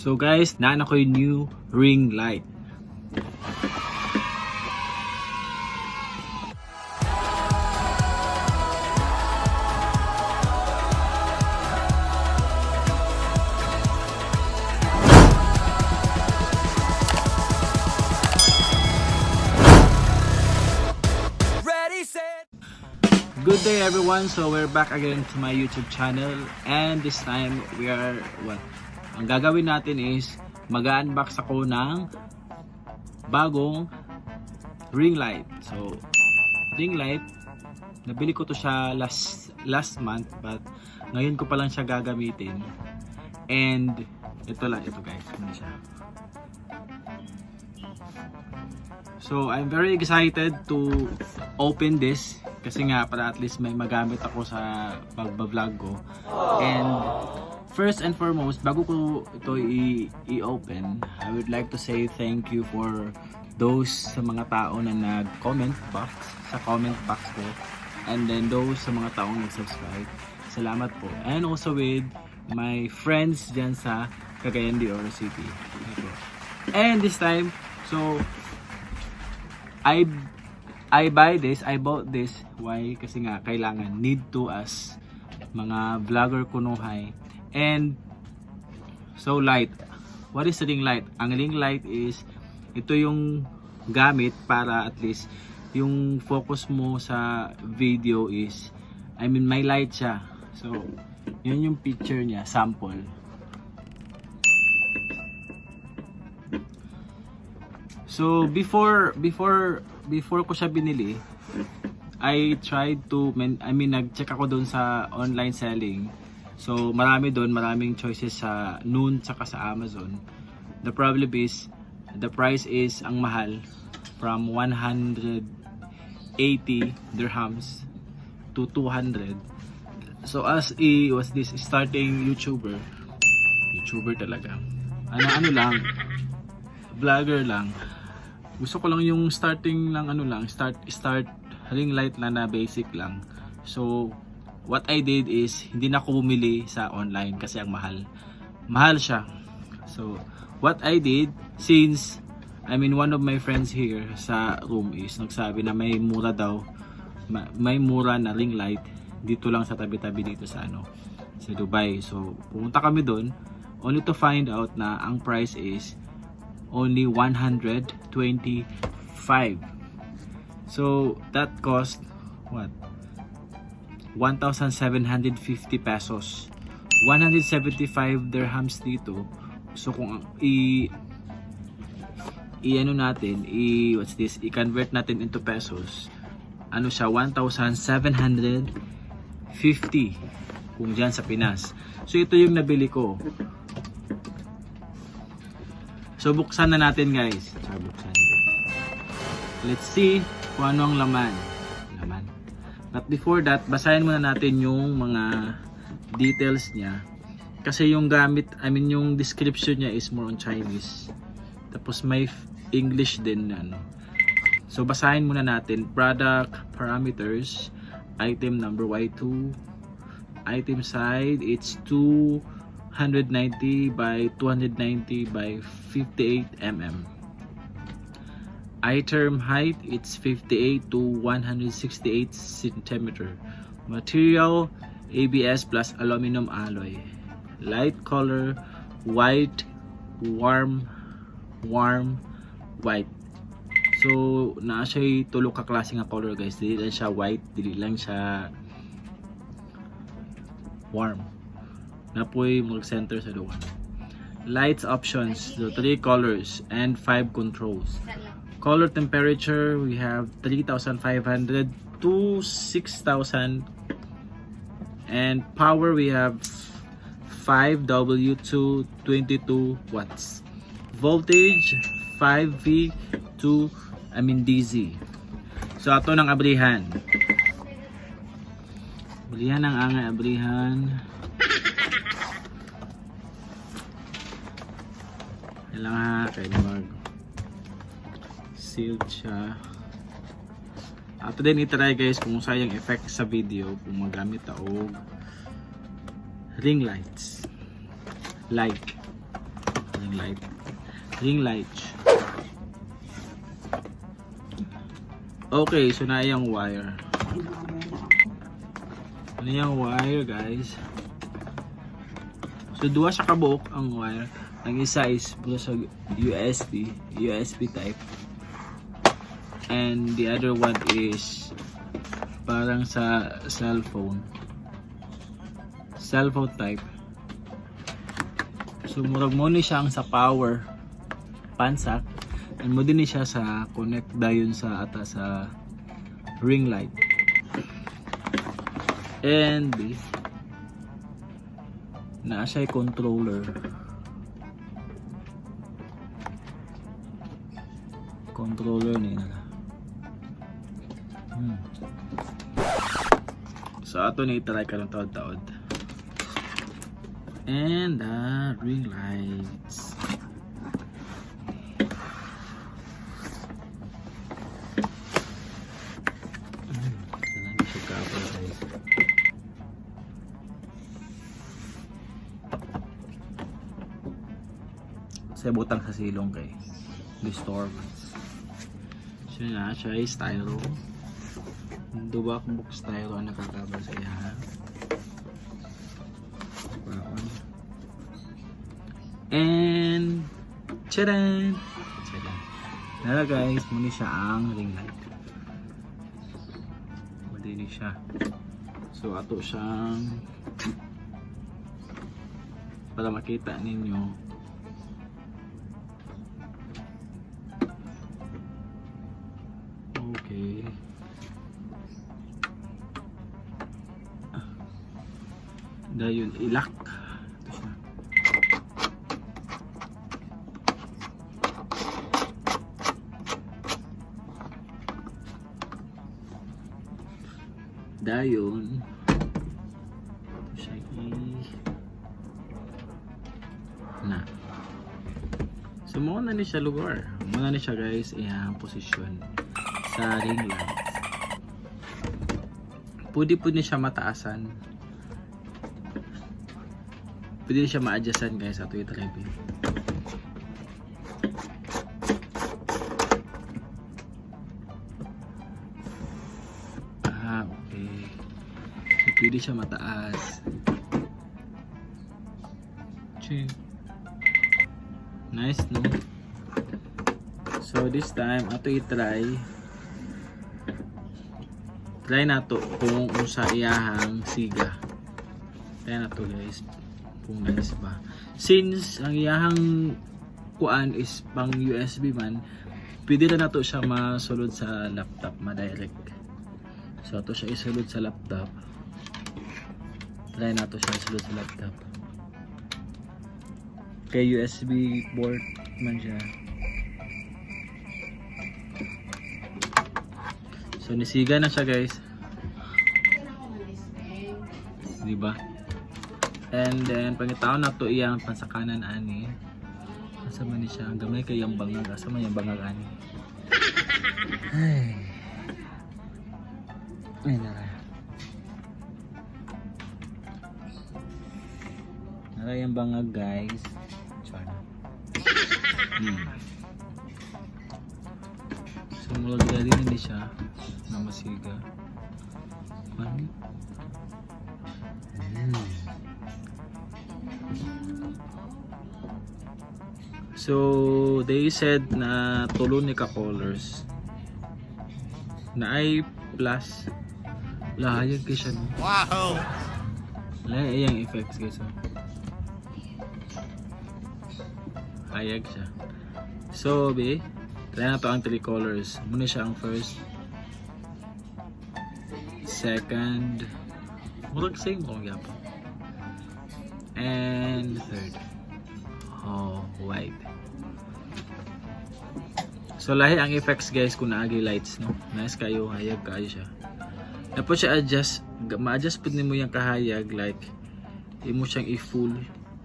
So guys, naan ako yung new ring light. Good day everyone, so we're back again to my YouTube channel, and this time we are, ang gagawin natin is mag-unbox ako ng bagong ring light. So ring light, nabili ko to siya last month, but ngayon ko pa lang siya gagamitin. And ito guys, ano siya. So I'm very excited to open this kasi nga para at least may magamit ako sa pagba-vlog ko. And first and foremost, bago ko ito i-open, I would like to say thank you for those sa mga tao na nag-comment sa comment box ko, and then those sa mga taong nag-subscribe. Salamat po. And also with my friends dyan sa Cagayan de Oro City. And this time, so I bought this. Why? Kasi nga kailangan, need to as mga vlogger kunuhay. And so light. What is ring light? Ang ring light is ito yung gamit para at least yung focus mo sa video is, I mean may light siya. So yun yung picture niya, sample. So before ko siya binili, I tried to, nag-check ako doon sa online selling. So maraming choices sa Noon tsaka sa Amazon. The problem is, the price is ang mahal, from 180 dirhams to 200. So as was this starting YouTuber talaga. Ano lang, vlogger lang. Gusto ko lang yung starting lang, start ring light na basic lang. So what I did is, hindi na ako bumili sa online kasi ang mahal siya. So what I did, since one of my friends here sa room is nagsabi na may mura na ring light dito lang sa tabi-tabi dito sa sa Dubai. So pumunta kami doon, only to find out na ang price is only 125. So that cost what? 1,750 pesos. 175 dirhams dito. So kung i-convert natin into pesos, ano siya, 1,750 kung diyan sa Pinas. So ito yung nabili ko. So buksan na natin guys. Let's see kung ano ang laman. But before that, basahin muna natin yung mga details niya. Kasi yung gamit, yung description niya is more on Chinese. Tapos may English din na So basahin muna natin. Product parameters, item number Y2, item side, it's 290 by 290 by 58 mm. Item height, it's 58 to 168 cm. Material, ABS plus aluminum alloy. Light color, white, warm white. So naa siya tulo ka klase nga color guys. Dili lang siya white, dili lang siya warm. Napoy mag-center sa duwa. Lights options, so 3 colors and 5 controls. Color temperature, we have 3,500 to 6,000. And power, we have 5W to 22 watts. Voltage, 5V to DC. So ato ng abrihan. Abrihan. Kailangan sealed siya. Ato din itry guys kung sayang effect sa video kung magamit og ring lights. ring light. Okay, so na yung wire. Ano yung wire, guys? So duwa siya kabuok ang wire. Ang isa is sa USB type. And the other one is parang sa cellphone type. So murag mo ni siya ang sa power pansak, and mo din ni siya sa connect dayon sa ata sa ring light. And naa siya controller ni na. So ato ni try ka lang taod-taod. And ring lights. Kailangan siya cover, guys. Kasi butang sa silong kay disturbance. So na siya ay styro. Dubak book styro ang nakakabal sa iya. And charan! Nala guys, muna siya ang ring light. Madini siya. So ato siyang para makita ninyo. Okay. Dayon ilak. Ito siya. Dayon ito siya na. So muna ni siya lugar. Muna ni siya guys iyang posisyon sa ring light. Pwede siya mataasan. Pwede siya ma-adjustan guys ato i-try. Okay. So, pwede siya mataas. Nice, no? So this time ato i-try. Try na to kung sa iyahang siga. Try na to guys. Kung nice ba. Since ang iyahang kuan is pang USB man, pwede na to siya masulod sa laptop, ma-direct. So ito siya isulod sa laptop. Try na to siya isulod sa laptop. Kay USB port man siya. So nisiga na siya guys. Diba? And then pangitaon na to iyang pansakanan ani. Asa man ni siya gamay kay yang bangag, asa man yang bangag ani. Ay nara. Nara yang bangag guys. Chana. So mula gadi ni siya na masiga. Ano? So they said na tulo ni ka colors na ay plus lahayag kay siya. Wow. Lahayag yung effects guys. Hayag siya. So be try na to ang 3 colors. Muna siya ang first, second, murag same kung gyapon, and third. Oh, white. So lahi ang effects guys kung naagi lights, no. Nice kayo, hayag kayo siya. Tapos siya adjust, ma-adjust pud nimo yang kahayag like imo siyang i-full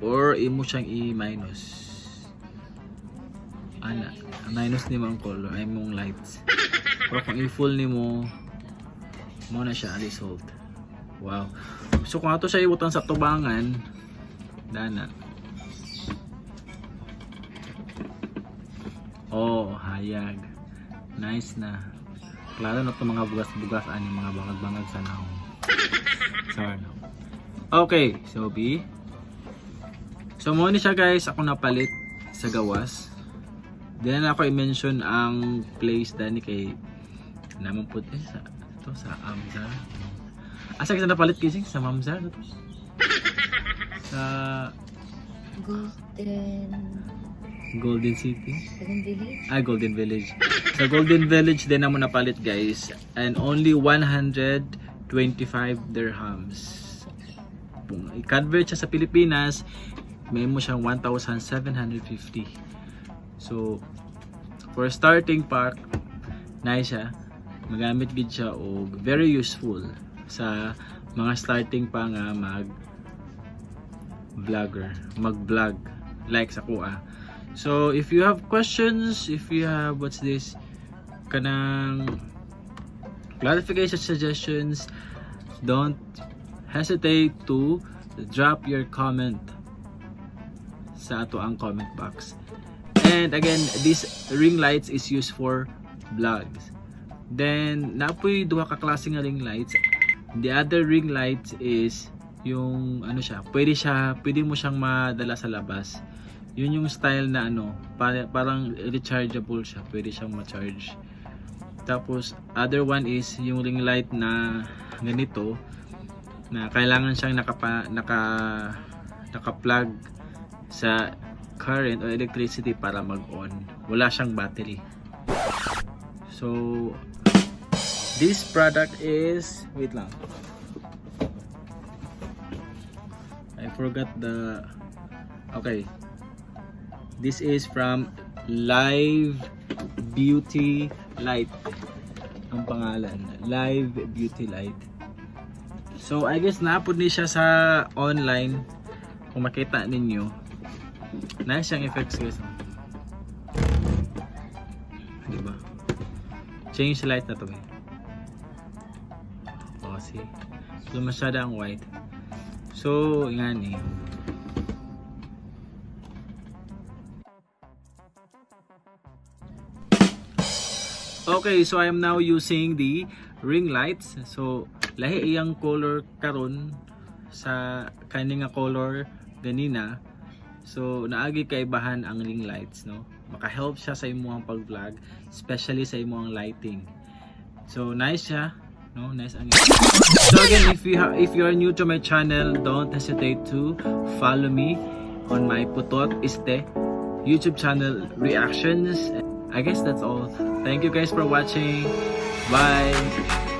or imo siyang i-minus. Ana, minus nimo ang color ay mong lights. Pero kung i-full nimo mo na siya ang result. Wow. So kung ato siya ibutan sa tubangan, dana. Oh, hayag. Nice na. Klaro na itong mga bugas-bugas ani mga bangag-bangag sa naong. Sorry. Okay, so B. So mo ni siya guys, ako napalit sa gawas. Then ako i-mention ang place dani kay naman po sa ito sa Amza. Asa kita napalit kising sa Mamza ito? Sa Golden City. Golden Village. Golden Village. Sa Golden Village din naman napalit guys. And only 125 dirhams. Kung i-convert siya sa Pilipinas, may mo siyang 1,750. So, for starting pack, nice siya. Magamit gid siya o very useful sa mga starting pa nga mag-vlog like sa kuha. So if you have questions, if you have what's this kanang clarification suggestions, don't hesitate to drop your comment sa ato ang comment box. And again, this ring lights is used for vlogs. Then napoy duha ka klase nga ring lights. The other ring lights is yung ano siya, pwede mo siyang madala sa labas. Yun yung style na ano, parang rechargeable siya, pwede siyang ma-charge. Tapos other one is yung ring light na ganito na kailangan siyang naka-plug sa current o electricity para mag-on. Wala siyang battery. So this product is, wait lang, I forgot the, okay, this is from Live Beauty Light ang pangalan, Live Beauty Light. So I guess naapod ni siya sa online. Kung makita ninyo, nice siyang effects guys, diba? Change light na to eh. Oh, see, so masyada ang white. So yan eh. Okay, so I am now using the ring lights. So lahi iyang color karon sa kani nga color ganina. So naagi kaibahan ang ring lights, no? Maka-help siya sa imong pag-vlog, especially sa imong lighting. So nice siya, no? Nice ang. So again, if you are new to my channel, don't hesitate to follow me on my POTOT ESTI YouTube channel reactions. I guess that's all. Thank you guys for watching. Bye.